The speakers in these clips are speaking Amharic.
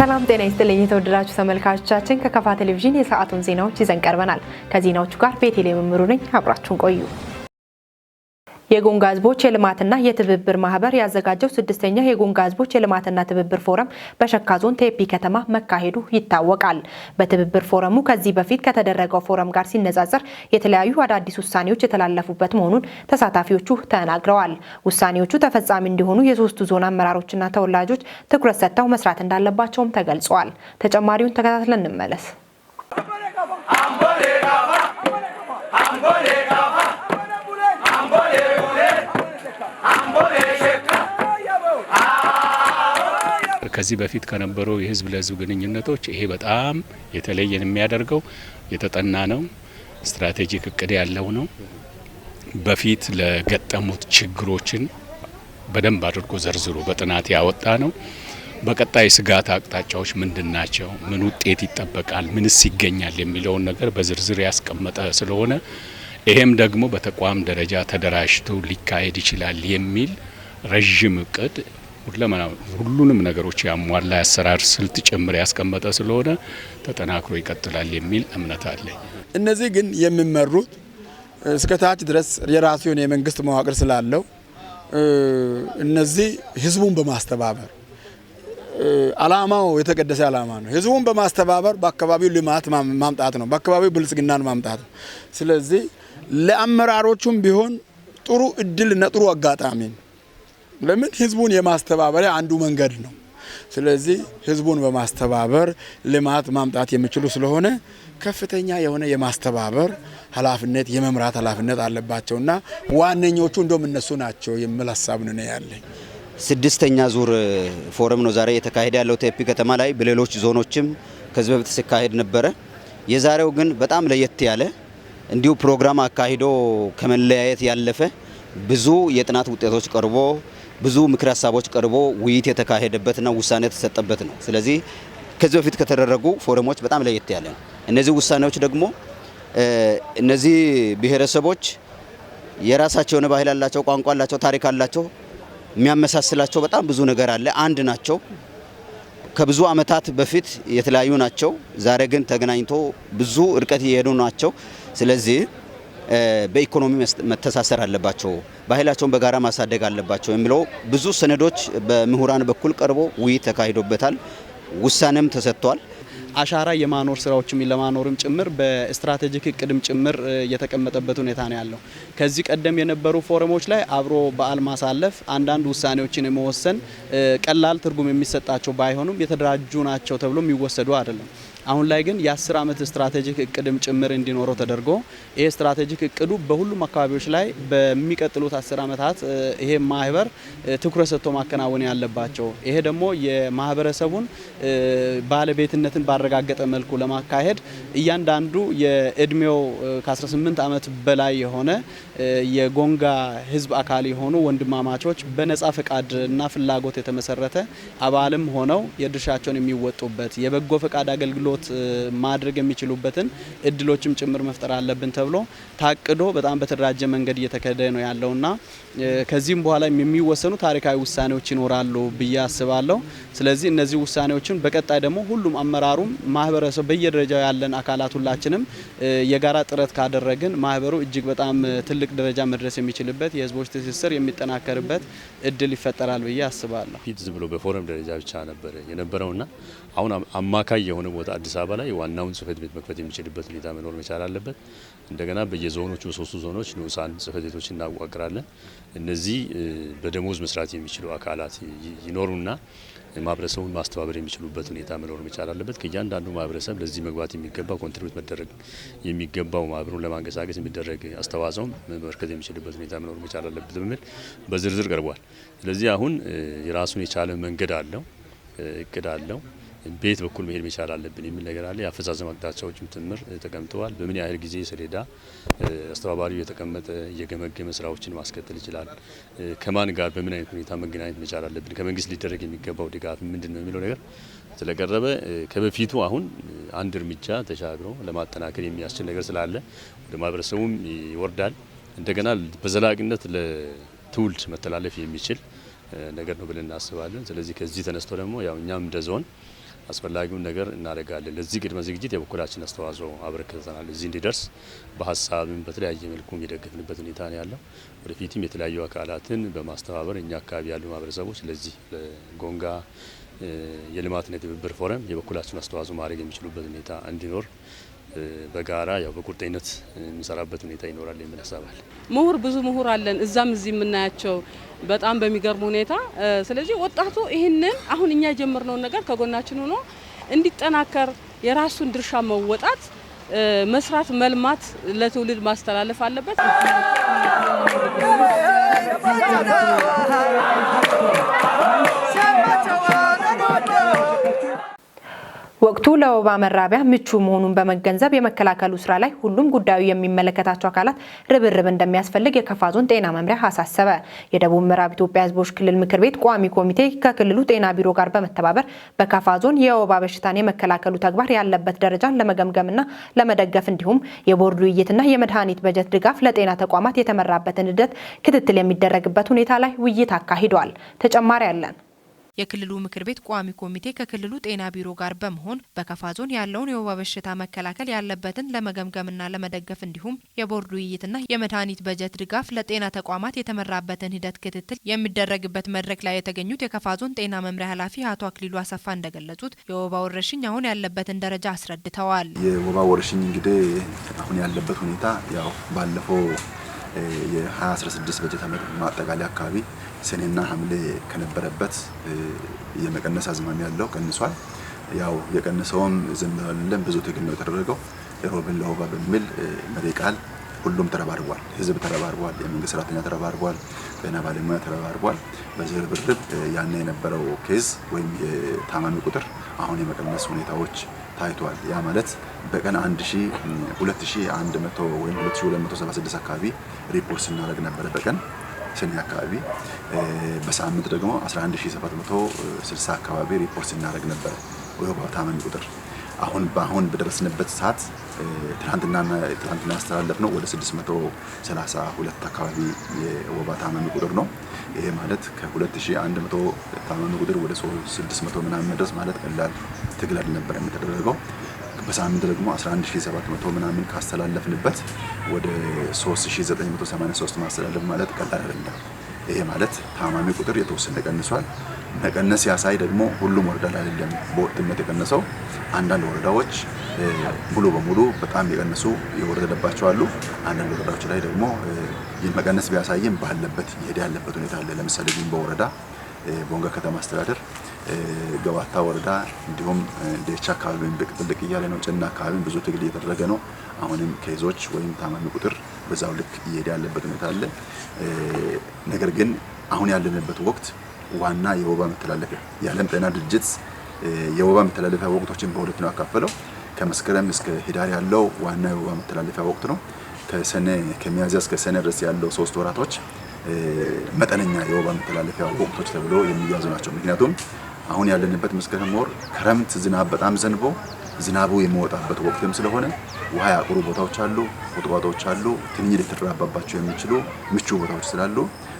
ሰላም ጤና ይስጥልኝ የተወደዳችሁ ተመልካቾቻችን፣ ከከፋ ቴሌቪዥን የሰዓቱን ዜናዎች ይዘን ቀርበናል። ከዜናዎቹ ጋር ቤቴሌ መምሩ ነኝ። አብራችሁን ቆዩ። የጎንጋ ህዝቦች የልማትና የትብብር ማህበር ያዘጋጀው 6ኛ የጎንጋ ህዝቦች የልማትና ትብብር ፎረም በሸካ ዞን ቴፒ ከተማ መካሄዱ ይታወቃል። በትብብር ፎረሙ ከዚህ በፊት ከተደረገው ፎረም ጋር ሲነጻጸር የተለያዩ አዳዲስ ውሳኔዎች የተላለፉበት መሆኑን ተሳታፊዎቹ ተናግረዋል። ውሳኔዎቹ ተፈጻሚ እንዲሆኑ የሶስቱ ዞን አመራሮችና ተወላጆች ትኩረት ሰጥተው መስራት እንዳለባቸውም ተገልጿል። ተጨማሪውን ተከታትለን እንመለስ። ከዚህ በፊት ከነበሩ የህዝብ ለህዝብ ግንኙነቶች ይሄ በጣም የተለየን የሚያደርገው የተጠና ነው፣ strategic እቅድ ያለው ነው። በፊት ለገጠሙት ችግሮችን በደንብ አድርጎ ዘርዝሮ በጥናት ያወጣ ነው። በቀጣይ ስጋት አቅጣጫዎች ምንድን ናቸው፣ ምን ውጤት ይጠበቃል፣ ምንስ ይገኛል የሚለውን ነገር በዝርዝር ያስቀመጠ ስለሆነ ይሄም ደግሞ በተቋም ደረጃ ተደራጅቶ ሊካሄድ ይችላል የሚል ረዥም እቅድ ሁሉንም ነገሮች ያሟላ የአሰራር ስልት ጭምር ያስቀመጠ ስለሆነ ተጠናክሮ ይቀጥላል የሚል እምነት አለኝ። እነዚህ ግን የሚመሩት እስከ ታች ድረስ የራሱ የሆነ የመንግስት መዋቅር ስላለው እነዚህ ህዝቡን በማስተባበር አላማው የተቀደሰ አላማ ነው። ህዝቡን በማስተባበር በአካባቢው ልማት ማምጣት ነው። በአካባቢው ብልጽግናን ማምጣት ነው። ስለዚህ ለአመራሮቹም ቢሆን ጥሩ እድልና ጥሩ አጋጣሚ ነው። ለምን ህዝቡን የማስተባበሪያ አንዱ መንገድ ነው። ስለዚህ ህዝቡን በማስተባበር ልማት ማምጣት የሚችሉ ስለሆነ ከፍተኛ የሆነ የማስተባበር ኃላፊነት የመምራት ኃላፊነት አለባቸውና ዋነኞቹ እንደውም እነሱ ናቸው የሚል ሀሳብ ነው ያለኝ። 6ኛ ዙር ፎረም ነው ዛሬ የተካሄደ ያለው ቴፒ ከተማ ላይ። በሌሎች ዞኖችም ከዚህ በፊት ሲካሄድ ነበረ። የዛሬው ግን በጣም ለየት ያለ እንዲሁ ፕሮግራም አካሂዶ ከመለያየት ያለፈ ብዙ የጥናት ውጤቶች ቀርቦ፣ ብዙ ምክር ሀሳቦች ቀርቦ ውይይት የተካሄደበትና ውሳኔ የተሰጠበት ነው። ስለዚህ ከዚህ በፊት ከተደረጉ ፎረሞች በጣም ለየት ያለ ነው። እነዚህ ውሳኔዎች ደግሞ እነዚህ ብሔረሰቦች የራሳቸው የሆነ ባህል አላቸው፣ ቋንቋ አላቸው፣ ታሪክ አላቸው። የሚያመሳስላቸው በጣም ብዙ ነገር አለ። አንድ ናቸው። ከብዙ ዓመታት በፊት የተለያዩ ናቸው። ዛሬ ግን ተገናኝቶ ብዙ እርቀት እየሄዱ ናቸው። ስለዚህ በኢኮኖሚ መተሳሰር አለባቸው፣ ባህላቸውን በጋራ ማሳደግ አለባቸው የሚለው ብዙ ሰነዶች በምሁራን በኩል ቀርቦ ውይይት ተካሂዶበታል፣ ውሳኔም ተሰጥቷል። አሻራ የማኖር ስራዎችም ለማኖርም ጭምር በ strategic እቅድም ጭምር የተቀመጠበት ሁኔታ ነው ያለው። ከዚህ ቀደም የነበሩ ፎረሞች ላይ አብሮ በዓል ማሳለፍ፣ አንዳንድ ውሳኔዎችን የመወሰን ቀላል ትርጉም የሚሰጣቸው ባይሆኑም የተደራጁ ናቸው ተብሎ የሚወሰዱ አይደለም። አሁን ላይ ግን የ10 ዓመት strategic እቅድም ጭምር እንዲኖረው ተደርጎ ይሄ strategic እቅዱ በሁሉም አካባቢዎች ላይ በሚቀጥሉት 10 ዓመታት ይሄ ማህበር ትኩረት ሰጥቶ ማከናወን ያለባቸው፣ ይሄ ደግሞ የማህበረሰቡን ባለቤትነትን ባረጋገጠ መልኩ ለማካሄድ እያንዳንዱ የእድሜው ከ18 ዓመት በላይ የሆነ የጎንጋ ህዝብ አካል የሆኑ ወንድማማቾች በነጻ ፈቃድና ፍላጎት የተመሰረተ አባልም ሆነው የድርሻቸውን የሚወጡበት የበጎ ፈቃድ አገልግሎት ማድረግ የሚችሉበትን እድሎችም ጭምር መፍጠር አለብን ተብሎ ታቅዶ በጣም በተደራጀ መንገድ እየተካሄደ ነው ያለውና ከዚህም በኋላ የሚወሰኑ ታሪካዊ ውሳኔዎች ይኖራሉ ብዬ አስባለሁ። ስለዚህ እነዚህ ውሳኔዎችን በቀጣይ ደግሞ ሁሉም አመራሩም ማህበረሰብ በየደረጃው ያለን አካላት ሁላችንም የጋራ ጥረት ካደረግን ማህበሩ እጅግ በጣም ትልቅ ደረጃ መድረስ የሚችልበት፣ የህዝቦች ትስስር የሚጠናከርበት እድል ይፈጠራል ብዬ አስባለሁ። ፊት ዝም ብሎ በፎረም ደረጃ ብቻ ነበር የነበረውና አሁን አማካይ የሆነ ቦታ አዲስ አበባ ላይ ዋናውን ጽህፈት ቤት መክፈት የሚችልበት ሁኔታ መኖር መቻል አለበት። እንደገና በየዞኖቹ በሶስቱ ዞኖች ንዑሳን ጽህፈት ቤቶች እናዋቅራለን። እነዚህ በደሞዝ መስራት የሚችሉ አካላት ይኖሩና ማህበረሰቡን ማስተባበር የሚችሉበት ሁኔታ መኖር መቻል አለበት። ከእያንዳንዱ ማህበረሰብ ለዚህ መግባት የሚገባው contribute መደረግ የሚገባው ማህበሩን ለማንቀሳቀስ የሚደረግ አስተዋጽኦም መበርከት የሚችልበት ሁኔታ መኖር መቻል አለበት በሚል በዝርዝር ቀርቧል። ስለዚህ አሁን የራሱን የቻለ መንገድ አለው፣ እቅድ አለው። ቤት በኩል መሄድ መቻል አለብን የሚል ነገር አለ። የአፈጻጸም አቅጣጫዎችም ጭምር ተቀምጠዋል። በምን ያህል ጊዜ ሰሌዳ አስተባባሪው የተቀመጠ እየገመገመ ስራዎችን ማስቀጠል ይችላል። ከማን ጋር በምን አይነት ሁኔታ መገናኘት መቻል አለብን፣ ከመንግስት ሊደረግ የሚገባው ድጋፍ ምንድን ነው የሚለው ነገር ስለቀረበ ከበፊቱ አሁን አንድ እርምጃ ተሻግሮ ለማጠናከር የሚያስችል ነገር ስላለ ወደ ማህበረሰቡም ይወርዳል። እንደገና በዘላቂነት ለትውልድ መተላለፍ የሚችል ነገር ነው ብለን እናስባለን። ስለዚህ ከዚህ ተነስቶ ደግሞ ያው እኛም እንደ ዞን አስፈላጊውን ነገር እናደርጋለን። ለዚህ ቅድመ ዝግጅት የበኩላችን አስተዋጽኦ አበርክተናል። እዚህ እንዲደርስ በሀሳብም በተለያየ መልኩም የደገፍንበት ሁኔታ ነው ያለው። ወደፊትም የተለያዩ አካላትን በማስተባበር እኛ አካባቢ ያሉ ማህበረሰቦች ለዚህ ለጎንጋ የልማትና የትብብር ፎረም የበኩላችን አስተዋጽኦ ማድረግ የሚችሉበት ሁኔታ እንዲኖር በጋራ ያው በቁርጠኝነት የምንሰራበት ሁኔታ ይኖራል የሚል ሀሳብ አለ። ምሁር ብዙ ምሁር አለን እዛም እዚህ የምናያቸው በጣም በሚገርም ሁኔታ። ስለዚህ ወጣቱ ይህንን አሁን እኛ የጀመርነውን ነገር ከጎናችን ሆኖ እንዲጠናከር የራሱን ድርሻ መወጣት፣ መስራት፣ መልማት፣ ለትውልድ ማስተላለፍ አለበት። ወቅቱ ለወባ መራቢያ ምቹ መሆኑን በመገንዘብ የመከላከሉ ስራ ላይ ሁሉም ጉዳዩ የሚመለከታቸው አካላት ርብርብ እንደሚያስፈልግ የከፋ ዞን ጤና መምሪያ አሳሰበ። የደቡብ ምዕራብ ኢትዮጵያ ሕዝቦች ክልል ምክር ቤት ቋሚ ኮሚቴ ከክልሉ ጤና ቢሮ ጋር በመተባበር በከፋ ዞን የወባ በሽታን የመከላከሉ ተግባር ያለበት ደረጃን ለመገምገምና ለመደገፍ እንዲሁም የቦርድ ውይይትና የመድኃኒት በጀት ድጋፍ ለጤና ተቋማት የተመራበትን ሂደት ክትትል የሚደረግበት ሁኔታ ላይ ውይይት አካሂዷል። ተጨማሪ አለን። የክልሉ ምክር ቤት ቋሚ ኮሚቴ ከክልሉ ጤና ቢሮ ጋር በመሆን በከፋ ዞን ያለውን የወባ በሽታ መከላከል ያለበትን ለመገምገምና ለመደገፍ እንዲሁም የቦርድ ውይይትና የመድኃኒት በጀት ድጋፍ ለጤና ተቋማት የተመራበትን ሂደት ክትትል የሚደረግበት መድረክ ላይ የተገኙት የከፋ ዞን ጤና መምሪያ ኃላፊ አቶ አክሊሉ አሰፋ እንደገለጹት የወባ ወረርሽኝ አሁን ያለበትን ደረጃ አስረድተዋል። የወባ ወረርሽኝ እንግዲህ አሁን ያለበት ሁኔታ ያው ባለፈው የ2016 በጀት ዓመት ማጠቃለያ አካባቢ ሰኔና ሐምሌ ከነበረበት የመቀነስ አዝማሚያ ያለው ቀንሷል። ያው የቀነሰውም ዝም ብለን ብዙ ትግል ነው የተደረገው። ሮብን ለወባ በሚል መሪ ቃል ሁሉም ተረባርቧል። ህዝብ ተረባርቧል። የመንግስት ሰራተኛ ተረባርቧል። ጤና ባለሙያ ተረባርቧል። በዚህ ርብርብ ያኔ የነበረው case ወይም የታማሚ ቁጥር አሁን የመቀነስ ሁኔታዎች ታይቷል። ያ ማለት በቀን 2100 ወይም 2276 አካባቢ ሪፖርት ስናደርግ ነበረ በቀን ሰኔ አካባቢ። በሳምንት ደግሞ 11760 አካባቢ ሪፖርት ስናደርግ ነበረ የወባ ታማሚ ቁጥር። አሁን በአሁን በደረስንበት ሰዓት ትናንትና ያስተላለፍነው ወደ 632 አካባቢ የወባ ታማሚ ቁጥር ነው። ይሄ ማለት ከ2100 ታማሚ ቁጥር ወደ 600 ምናምን መድረስ ማለት ቀላል ትግል አልነበረም የተደረገው። በሳምንት ደግሞ 11700 ምናምን ካስተላለፍንበት ወደ 3983 ማስተላለፍ ማለት ቀላል አይደለም። ይሄ ማለት ታማሚ ቁጥር የተወሰነ ቀንሷል። መቀነስ ያሳይ ደግሞ ሁሉም ወረዳ ላይ አይደለም በወጥነት የቀነሰው። አንዳንድ ወረዳዎች ሙሉ በሙሉ በጣም የቀነሱ የወረደባቸው አሉ። አንዳንድ ወረዳዎች ላይ ደግሞ መቀነስ ቢያሳይም ባለበት እየሄደ ያለበት ሁኔታ አለ። ለምሳሌ ጊምቦ ወረዳ፣ ቦንጋ ከተማ አስተዳደር፣ ገባታ ወረዳ እንዲሁም ደቻ አካባቢ ብቅ ጥልቅ እያለ ነው። ጭና አካባቢ ብዙ ትግል እየተደረገ ነው። አሁንም case ኦች ወይም ታማሚ ቁጥር በዛው ልክ እየሄደ ያለበት ሁኔታ አለ። ነገር ግን አሁን ያለንበት ወቅት ዋና የወባ መተላለፊያ የዓለም ጤና ድርጅት የወባ መተላለፊያ ወቅቶችን በሁለት ነው ያካፈለው። ከመስከረም እስከ ህዳር ያለው ዋና የወባ መተላለፊያ ወቅት ነው። ከሰኔ ከሚያዝያ እስከ ሰኔ ድረስ ያለው 3 ወራቶች መጠነኛ የወባ መተላለፊያ ወቅቶች ተብሎ የሚያዙ ናቸው። ምክንያቱም አሁን ያለንበት መስከረም ወር ክረምት ዝናብ በጣም ዘንቦ ዝናቡ የሚወጣበት ወቅትም ስለሆነ ውሃ ያቁሩ ቦታዎች አሉ፣ ቁጥቋጦዎች አሉ፣ ትንኝ ልትራባባቸው የሚችሉ ምቹ ቦታዎች ስላሉ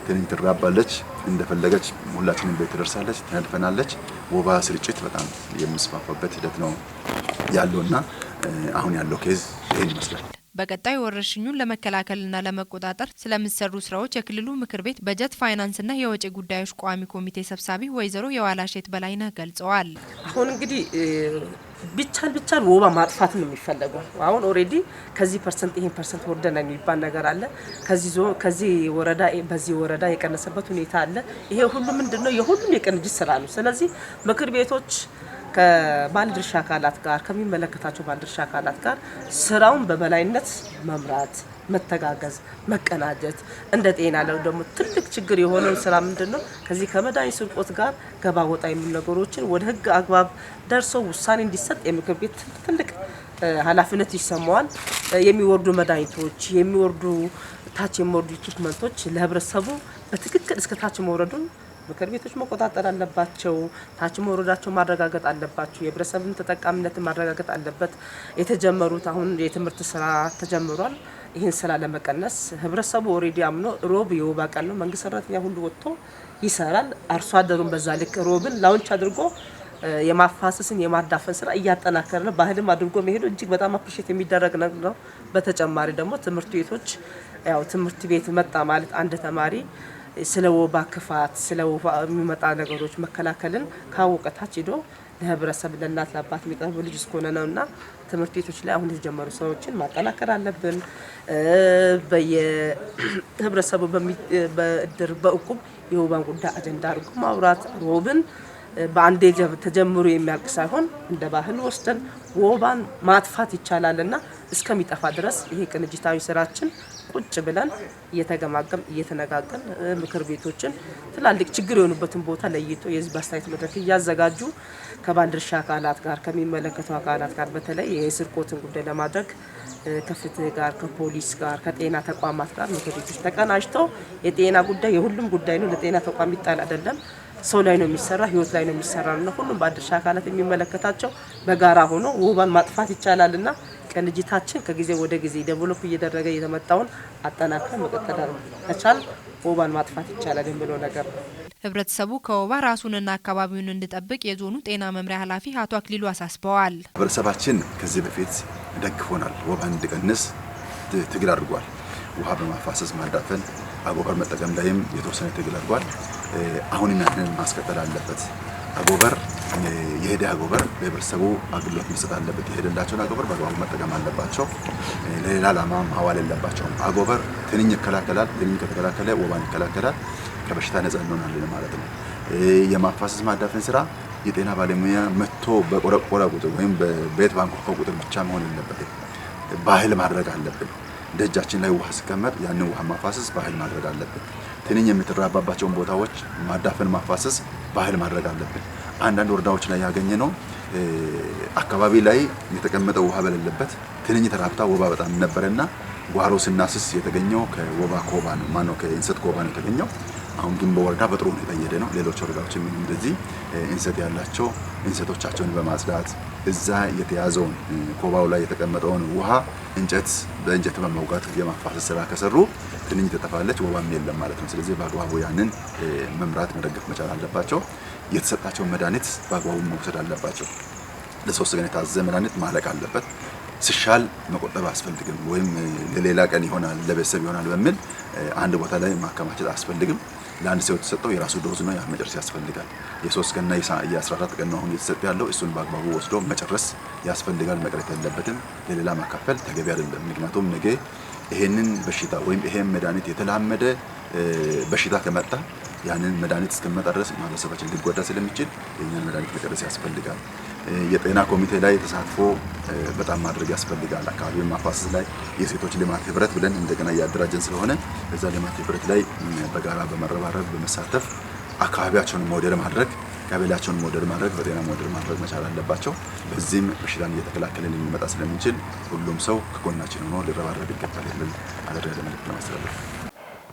ትንኝ ትራባለች፣ እንደፈለገች ሁላችንም ቤት ትደርሳለች፣ ትነድፈናለች። ወባ ስርጭት በጣም የሚስፋፋበት ሂደት ነው ያለውና አሁን ያለው case ይሄን ይመስላል። በቀጣይ ወረርሽኙን ለመከላከልና ለመቆጣጠር ስለሚሰሩ ስራዎች የክልሉ ምክር ቤት በጀት ፋይናንስና የወጪ ጉዳዮች ቋሚ ኮሚቴ ሰብሳቢ ወይዘሮ የዋላሸት በላይነህ ገልጸዋል። አሁን እንግዲህ ቢቻል ቢቻል ወባ ማጥፋት ነው የሚፈለገው። አሁን already ከዚህ percent ይሄን percent ወርደናል የሚባል ነገር አለ። ከዚህ ወረዳ በዚህ ወረዳ የቀነሰበት ሁኔታ አለ። ይሄ ሁሉ ምንድነው የሁሉም የቅንጅት ስራ ነው። ስለዚህ ምክር ቤቶች ከባለድርሻ አካላት ጋር ከሚመለከታቸው ባለድርሻ አካላት ጋር ስራውን በበላይነት መምራት፣ መተጋገዝ፣ መቀናጀት እንደ ጤና ለው ደግሞ ትልቅ ችግር የሆነው ስራ ምንድነው ከዚህ ከመድኃኒት ስርቆት ጋር ገባ ወጣ የሚሉ ነገሮችን ወደ ህግ አግባብ ደርሶ ውሳኔ እንዲሰጥ የምክር ቤት ትልቅ ኃላፊነት ይሰማዋል። የሚወርዱ መድኃኒቶች የሚወርዱ ታች የሚወርዱ equipment ኦች ለህብረተሰቡ በትክክል እስከ ታች መውረዱን ምክር ቤቶች መቆጣጠር አለባቸው። ታች መውረዳቸው ማረጋገጥ አለባቸው። የህብረተሰብን ተጠቃሚነትን ማረጋገጥ አለበት። የተጀመሩት አሁን የትምህርት ስራ ተጀምሯል። ይህን ስራ ለመቀነስ ህብረተሰቡ already አምኖ ሮብ የወባ ቀን ነው፣ መንግስት ሰራተኛ ሁሉ ወጥቶ ይሰራል። አርሶ አደሩን በዛ ልክ ሮብን launch አድርጎ የማፋሰስን የማዳፈን ስራ እያጠናከርን ባህልም አድርጎ መሄዱ እጅግ በጣም appreciate የሚደረግ ነገር ነው። በተጨማሪ ደግሞ ትምህርት ቤቶች ያው ትምህርት ቤት መጣ ማለት አንድ ተማሪ ስለ ወባ ክፋት፣ ስለ ወባ የሚመጣ ነገሮች መከላከልን ካወቀ ታች ሄዶ ለህብረተሰብ፣ ለእናት ለአባት የሚቀርቡ ልጅ እስከሆነ ነውና ትምህርት ቤቶች ላይ አሁን የተጀመሩ ስራዎችን ማጠናከር አለብን። በየህብረተሰቡ በእድር፣ በእቁብ የወባን ጉዳይ አጀንዳ አድርጎ ማውራት፣ ወብን በአንዴ ተጀምሮ የሚያልቅ ሳይሆን እንደ ባህል ወስደን ወባን ማጥፋት ይቻላልና እስከሚጠፋ ድረስ ይሄ ቅንጅታዊ ስራችን ቁጭ ብለን እየተገማገም እየተነጋገርን ምክር ቤቶችን ትላልቅ ችግር የሆኑበትን ቦታ ለይቶ የህዝብ አስተያየት መድረክ እያዘጋጁ ከባለድርሻ አካላት ጋር፣ ከሚመለከተው አካላት ጋር፣ በተለይ የስርቆትን ጉዳይ ለማድረግ ከፍትህ ጋር፣ ከፖሊስ ጋር፣ ከጤና ተቋማት ጋር ምክር ቤቶች ተቀናጅተው የጤና ጉዳይ የሁሉም ጉዳይ ነው። ለጤና ተቋም ይጣል አይደለም። ሰው ላይ ነው የሚሰራ፣ ህይወት ላይ ነው የሚሰራ ነው። ሁሉም ባለድርሻ አካላት የሚመለከታቸው በጋራ ሆኖ ወባን ማጥፋት ይቻላልና ቅንጅታችን ከጊዜ ወደ ጊዜ develop እየደረገ የተመጣውን አጠናክረን መቀጠል ከቻል ወባን ማጥፋት ይቻላል የሚለው ነገር ነው። ህብረተሰቡ ከወባ ራሱንና አካባቢውን እንዲጠብቅ የዞኑ ጤና መምሪያ ኃላፊ አቶ አክሊሉ አሳስበዋል። ህብረተሰባችን ከዚህ በፊት ደግፎናል። ወባን እንዲቀንስ ትግል አድርጓል። ውሃ በማፋሰስ ማዳፈን፣ አጎበር መጠቀም ላይም የተወሰነ ትግል አድርጓል። አሁንም ያንን ማስቀጠል አለበት። አጎበር፣ የሄደ አጎበር ለህብረተሰቡ አገልግሎት መስጠት አለበት። የሄደላቸውን አጎበር በአግባቡ መጠቀም አለባቸው። ለሌላ ዓላማ ማዋል የለባቸውም። አጎበር ትንኝ ይከላከላል። ትንኝ ከተከላከለ ወባን ይከላከላል። ከበሽታ ነጻ እንሆናለን ማለት ነው። የማፋሰስ ማዳፈን ስራ የጤና ባለሙያ መጥቶ በቆረቆረ ቁጥር ወይም በቤት ባንኳኳ ቁጥር ብቻ መሆን የለበትም። ባህል ማድረግ አለብን። ደጃችን ላይ ውሃ ሲቀመጥ ያንን ውሃ ማፋሰስ ባህል ማድረግ አለብን። ትንኝ የምትራባባቸውን ቦታዎች ማዳፈን ማፋሰስ ባህል ማድረግ አለብን። አንዳንድ ወረዳዎች ላይ ያገኘነው አካባቢ ላይ የተቀመጠው ውሃ በሌለበት ትንኝ ተራብታ ወባ በጣም ነበረና ጓሮ ስናስስ የተገኘው ከወባ ኮባ ነው፣ ማነው ከእንሰት ኮባ ነው የተገኘው። አሁን ግን በወረዳ በጥሩ ሁኔታ እየሄደ ነው። ሌሎች ወረዳዎችም እንደዚህ እንሰት ያላቸው እንሰቶቻቸውን በማጽዳት እዛ የተያዘውን ኮባው ላይ የተቀመጠውን ውሃ እንጨት በእንጨት በመውጋት የማፋሰስ ስራ ከሰሩ ትንኝ ትጠፋለች፣ ወባም የለም ማለት ነው። ስለዚህ በአግባቡ ያንን መምራት መደገፍ መቻል አለባቸው። የተሰጣቸውን መድኃኒት በአግባቡ መውሰድ አለባቸው። ለ3 ቀን የታዘዘ መድኃኒት ማለቅ አለበት። ሲሻል መቆጠብ አያስፈልግም፣ ወይም ለሌላ ቀን ይሆናል፣ ለቤተሰብ ይሆናል በሚል አንድ ቦታ ላይ ማከማቸት አያስፈልግም። ለአንድ ሰው የተሰጠው የራሱ dose ነው፣ ያ መጨረስ ያስፈልጋል። የ3 ቀንና የ14 ቀን ነው አሁን እየተሰጠ ያለው። እሱን በአግባቡ ወስዶ መጨረስ ያስፈልጋል። መቅረት የለበትም። ለሌላ ማካፈል ተገቢ አይደለም። ምክንያቱም ነገ ይሄንን በሽታ ወይም ይሄን መድኃኒት የተላመደ በሽታ ከመጣ ያንን መድኃኒት እስከመጣ ድረስ ማህበረሰባችን ሊጎዳ ስለሚችል የኛን መድኃኒት መጨረስ ያስፈልጋል። የጤና ኮሚቴ ላይ ተሳትፎ በጣም ማድረግ ያስፈልጋል። አካባቢውን ማፋሰስ ላይ የሴቶች ልማት ህብረት ብለን እንደገና እያደራጀን ስለሆነ እዛ ልማት ህብረት ላይ በጋራ በመረባረብ በመሳተፍ አካባቢያቸውን ሞዴል ማድረግ፣ ቀበሌያቸውን ሞዴል ማድረግ፣ በጤና ሞዴል ማድረግ መቻል አለባቸው። በዚህም በሽታን እየተከላከልን ልንመጣ ስለምንችል ሁሉም ሰው ከጎናችን ሆኖ ሊረባረብ ይገባል የሚል አደራ መልእክት ለማስተላለፍ።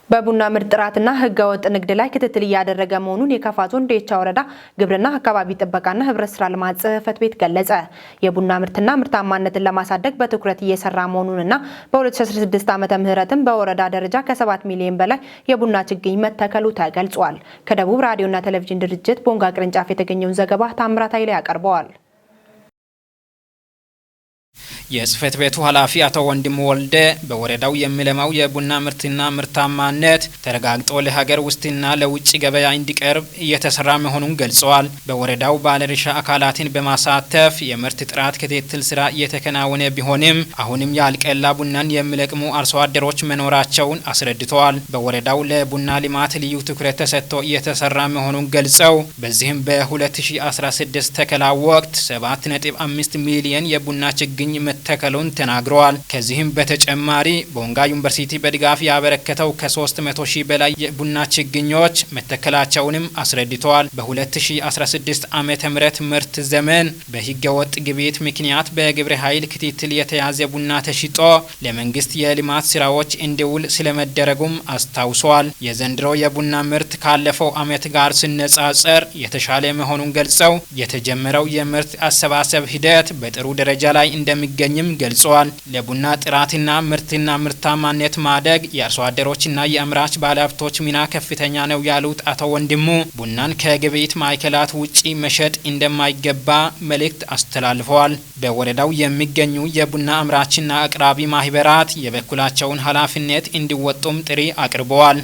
በቡና ምርት ጥራትና ህገወጥ ንግድ ላይ ክትትል እያደረገ መሆኑን የካፋ ዞን ዴቻ ወረዳ ግብርና አካባቢ ጥበቃና ህብረት ስራ ልማት ጽሕፈት ቤት ገለጸ። የቡና ምርትና ምርታማነትን ለማሳደግ በትኩረት እየሰራ መሆኑንና በ2016 ዓመተ ምህረትም በወረዳ ደረጃ ከ7 ሚሊዮን በላይ የቡና ችግኝ መተከሉ ተገልጿል። ከደቡብ ራዲዮና ቴሌቪዥን ድርጅት ቦንጋ ቅርንጫፍ የተገኘውን ዘገባ ታምራት ኃይሌ ያቀርበዋል። የጽህፈት ቤቱ ኃላፊ አቶ ወንድሙ ወልደ በወረዳው የሚለማው የቡና ምርትና ምርታማነት ተረጋግጦ ለሀገር ውስጥና ለውጭ ገበያ እንዲቀርብ እየተሰራ መሆኑን ገልጸዋል። በወረዳው ባለድርሻ አካላትን በማሳተፍ የምርት ጥራት ክትትል ስራ እየተከናወነ ቢሆንም አሁንም ያልቀላ ቡናን የሚለቅሙ አርሶ አደሮች መኖራቸውን አስረድተዋል። በወረዳው ለቡና ልማት ልዩ ትኩረት ተሰጥቶ እየተሰራ መሆኑን ገልጸው በዚህም በ2016 ተከላ ወቅት 7.5 ሚሊየን የቡና ችግኝ መተከሉን ተናግረዋል። ከዚህም በተጨማሪ ቦንጋ ዩኒቨርሲቲ በድጋፍ ያበረከተው ከ300 ሺህ በላይ የቡና ችግኞች መተከላቸውንም አስረድተዋል። በ2016 ዓመተ ምህረት ምርት ዘመን በህገወጥ ግብይት ምክንያት በግብረ ኃይል ክትትል የተያዘ ቡና ተሽጦ ለመንግስት የልማት ስራዎች እንዲውል ስለመደረጉም አስታውሰዋል። የዘንድሮ የቡና ምርት ካለፈው ዓመት ጋር ሲነጻጸር የተሻለ መሆኑን ገልጸው የተጀመረው የምርት አሰባሰብ ሂደት በጥሩ ደረጃ ላይ እንደሚገኝም እንደሚገኝም ገልጸዋል። ለቡና ጥራትና ምርትና ምርታማነት ማደግ የአርሶ አደሮችና የአምራች ባለሀብቶች ሚና ከፍተኛ ነው ያሉት አቶ ወንድሙ ቡናን ከግብይት ማዕከላት ውጪ መሸጥ እንደማይገባ መልእክት አስተላልፈዋል። በወረዳው የሚገኙ የቡና አምራችና አቅራቢ ማህበራት የበኩላቸውን ኃላፊነት እንዲወጡም ጥሪ አቅርበዋል።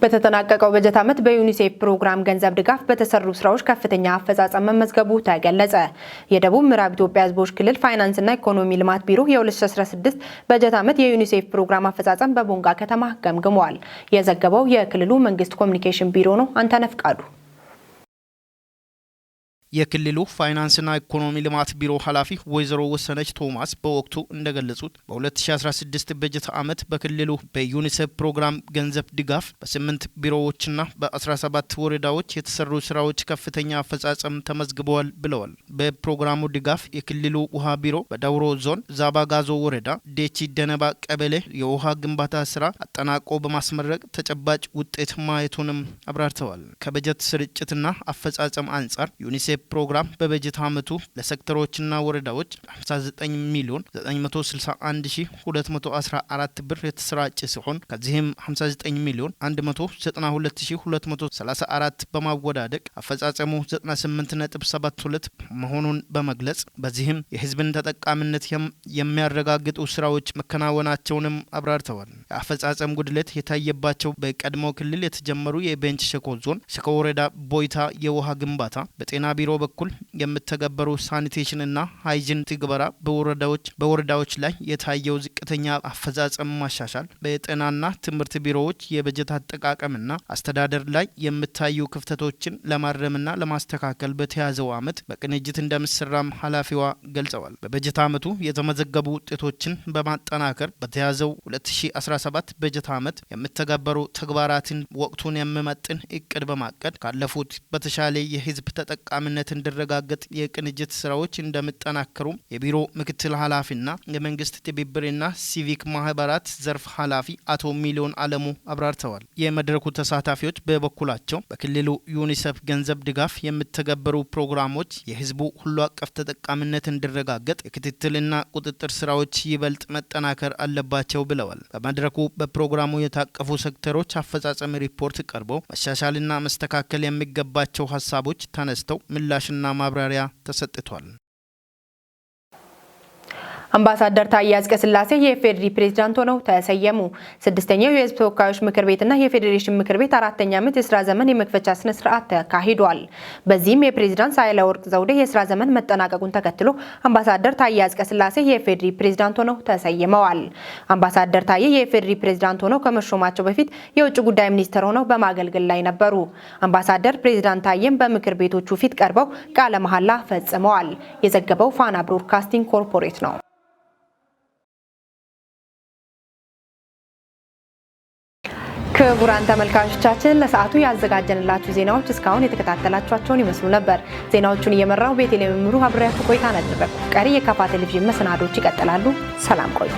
በተጠናቀቀው በጀት ዓመት በዩኒሴፍ ፕሮግራም ገንዘብ ድጋፍ በተሰሩ ስራዎች ከፍተኛ አፈጻጸም መመዝገቡ ተገለጸ። የደቡብ ምዕራብ ኢትዮጵያ ሕዝቦች ክልል ፋይናንስና ኢኮኖሚ ልማት ቢሮ የ2016 በጀት ዓመት የዩኒሴፍ ፕሮግራም አፈጻጸም በቦንጋ ከተማ ገምግመዋል። የዘገበው የክልሉ መንግስት ኮሚኒኬሽን ቢሮ ነው። አንተነህ ፍቃዱ። የክልሉ ፋይናንስና ኢኮኖሚ ልማት ቢሮ ኃላፊ ወይዘሮ ወሰነች ቶማስ በወቅቱ እንደገለጹት በ2016 በጀት ዓመት በክልሉ በዩኒሴፍ ፕሮግራም ገንዘብ ድጋፍ በ8 ቢሮዎችና በ17 ወረዳዎች የተሰሩ ስራዎች ከፍተኛ አፈጻጸም ተመዝግበዋል ብለዋል። በፕሮግራሙ ድጋፍ የክልሉ ውሃ ቢሮ በዳውሮ ዞን ዛባጋዞ ወረዳ ዴቺ ደነባ ቀበሌ የውሃ ግንባታ ስራ አጠናቆ በማስመረቅ ተጨባጭ ውጤት ማየቱንም አብራርተዋል። ከበጀት ስርጭትና አፈጻጸም አንጻር ዩኒሴፍ ፕሮግራም በበጀት ዓመቱ ለሴክተሮችና ወረዳዎች 59 ሚሊዮን 961214 ብር የተሰራጨ ሲሆን ከዚህም 59 ሚሊዮን 192234 በማወዳደቅ አፈጻጸሙ 98.72 መሆኑን በመግለጽ በዚህም የህዝብን ተጠቃሚነት የሚያረጋግጡ ስራዎች መከናወናቸውንም አብራርተዋል። የአፈጻጸም ጉድለት የታየባቸው በቀድሞ ክልል የተጀመሩ የቤንች ሸኮ ዞን ሸኮ ወረዳ ቦይታ የውሃ ግንባታ፣ በጤና ቢሮ በኩል የምተገበሩ ሳኒቴሽን እና ሃይጂን ትግበራ በወረዳዎች ላይ የታየው ዝቅተኛ አፈጻጸም ማሻሻል፣ በጤናና ትምህርት ቢሮዎች የበጀት አጠቃቀምና አስተዳደር ላይ የሚታዩ ክፍተቶችን ለማረምና ለማስተካከል በተያዘው ዓመት በቅንጅት እንደሚሰራም ኃላፊዋ ገልጸዋል። በበጀት ዓመቱ የተመዘገቡ ውጤቶችን በማጠናከር በተያዘው 2017 በጀት ዓመት የሚተገበሩ ተግባራትን ወቅቱን የሚመጥን እቅድ በማቀድ ካለፉት በተሻለ የህዝብ ተጠቃሚነት እንዲረጋገጥ የቅንጅት ስራዎች እንደሚጠናከሩ የቢሮ ምክትል ኃላፊና የመንግስት ትብብርና ሲቪክ ማህበራት ዘርፍ ኃላፊ አቶ ሚሊዮን አለሙ አብራርተዋል። የመድረኩ ተሳታፊዎች በበኩላቸው በክልሉ ዩኒሴፍ ገንዘብ ድጋፍ የሚተገበሩ ፕሮግራሞች የህዝቡ ሁሉ አቀፍ ተጠቃሚነት እንዲረጋገጥ የክትትልና ቁጥጥር ስራዎች ይበልጥ መጠናከር አለባቸው ብለዋል። በመድረኩ በፕሮግራሙ የታቀፉ ሴክተሮች አፈጻጸም ሪፖርት ቀርቦ መሻሻልና መስተካከል የሚገባቸው ሀሳቦች ተነስተው ምላሽና ማብራሪያ ተሰጥቷል። አምባሳደር ታዬ አጽቀሥላሴ የኢፌዴሪ ፕሬዝዳንት ሆነው ተሰየሙ። ስድስተኛው የህዝብ ተወካዮች ምክር ቤትና የፌዴሬሽን ምክር ቤት አራተኛ ዓመት የስራ ዘመን የመክፈቻ ስነ ስርዓት ተካሂዷል። በዚህም የፕሬዝዳንት ሳህለወርቅ ዘውዴ የስራ ዘመን መጠናቀቁን ተከትሎ አምባሳደር ታዬ አጽቀሥላሴ የኢፌዴሪ ፕሬዝዳንት ሆነው ተሰይመዋል። አምባሳደር ታዬ የኢፌዴሪ ፕሬዝዳንት ሆነው ከመሾማቸው በፊት የውጭ ጉዳይ ሚኒስትር ሆነው በማገልገል ላይ ነበሩ። አምባሳደር ፕሬዝዳንት ታዬም በምክር ቤቶቹ ፊት ቀርበው ቃለ መሐላ ፈጽመዋል። የዘገበው ፋና ብሮድካስቲንግ ኮርፖሬት ነው። ክቡራን ተመልካቾቻችን፣ ለሰዓቱ ያዘጋጀንላችሁ ዜናዎች እስካሁን የተከታተላችኋቸውን ይመስሉ ነበር። ዜናዎቹን እየመራው ቤተልሔም ምሩ አብሬያችሁ ቆይታ አደረግኩ። ቀሪ የካፋ ቴሌቪዥን መሰናዶች ይቀጥላሉ። ሰላም ቆዩ።